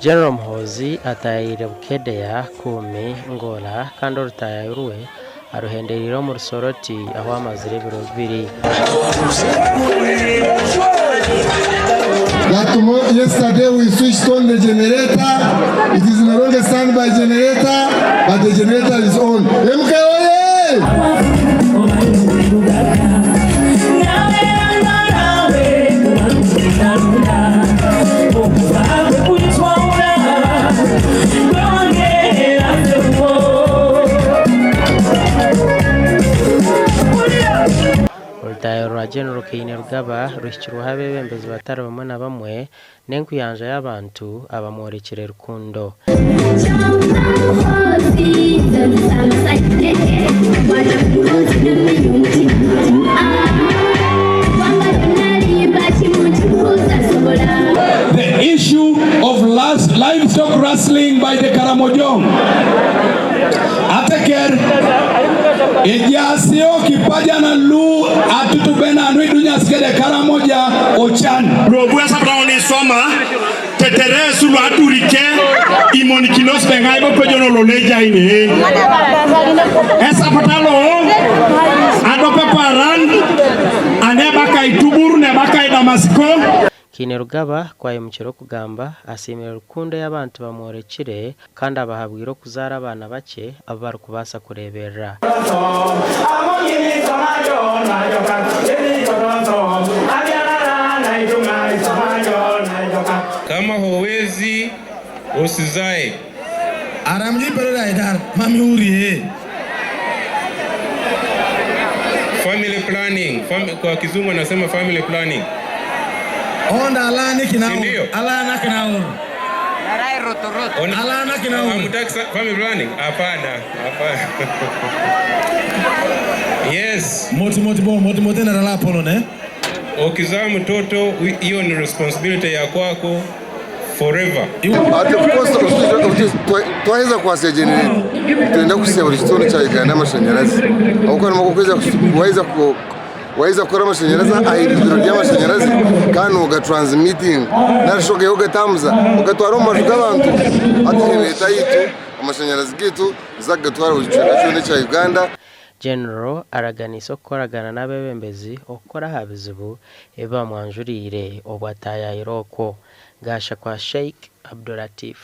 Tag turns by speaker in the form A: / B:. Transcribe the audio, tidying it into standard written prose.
A: General Muhoozi ataayaayire Bukedea, Kumi, Ngora kandi orutaayaayo rwe aruhendereire omuri Soroti ahu amazire ebiro bibiri.
B: Yesterday we switched on the generator, it is no longer standby generator but the generator is on. MK oye!
A: Orutaayo rwa General Kainerugaba ruhikirweho abeebembezi batari bamwe na bamwe n'enkuyanja y'abantu abamworekire rukundo.
C: The issue of livestock rustling by the Karamojong Ateker Ejasio Kipajana Lu Atutubena Anui Dunyaskede Karamoja Ochan.
D: Lobua sabra soma tetere sulu aturike imonikinos bengai bo pejono lo leja ine esa patalo adope paran ane bakai tuburu ne bakai damasiko.
A: Kainerugaba ku ayimukire okugamba, asiimire rukundo ei abantu bamworekire kandi abahabwire okuzaara abaana bakye abu barikubaasa kureeberera.
E: Kama hauwezi usizae. Family planning, kwa kizungu anasema family planning. Si ndio? Hamutaki family planning? Hapana, hapana. Yes. Ukizaa mtoto hiyo ni responsibility ya kwako forever.
B: Ati of course twaheza kwasya generator nitwenda kuhitsya buri kitundu kya Uganda amashanyarazi ahabw'okuba nimwo waheza waheza kukora amashanyarazi aha irindiro ry'amashanyarazi kandi noga transmittinga narishi ogayo ogatambuza ogatwara omu maju g'abantu hati generator yaitu amashanyarazi gaitu niza kugatwara buri kicweka kyona ekya Uganda.
A: General araganiise okukoragana n'abeebembezi okukora aha bizibu ebi bamwanjuriire obwo ataayaayire okwo. Gaasha kwa Sheikh Abdulatif.